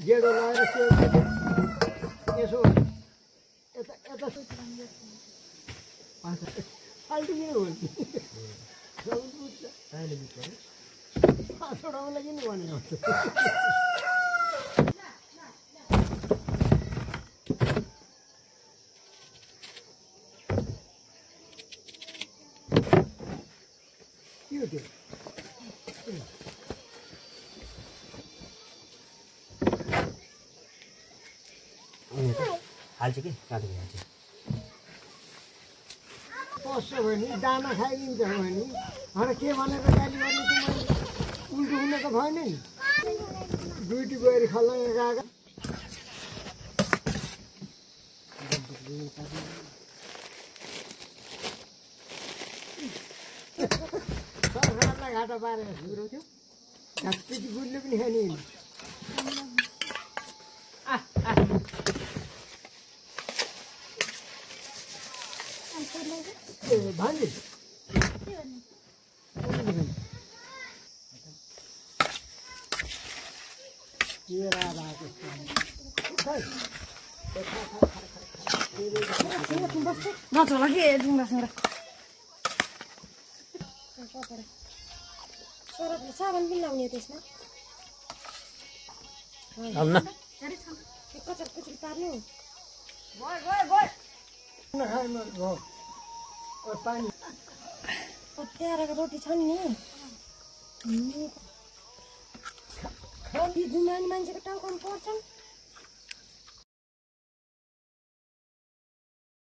गेडो लगाएर यसो यता यता फाल्टु नै हो नि पाँचवटा लागि नि भनेको हाल्छ कि काटेको हाल्छ पस्छ भने दाना खाइदिन्छ भने अरे के भनेर गाली गर्ने तिमीले उल्टो हुन त भएन नि दुईटी गएर खल्लाङ गएको सरकारलाई घाटा पारेर सुरु थियो घाँटी गुड्ने पनि खाने भान्जी नचला कि ढुङ्गासँग साबन पनि लाउने त्यसमा कचर कुचर पार्नु पानी त्यहाँको रोटी छन् नि जुमान मान्छेको टाउकोमा पर्छन्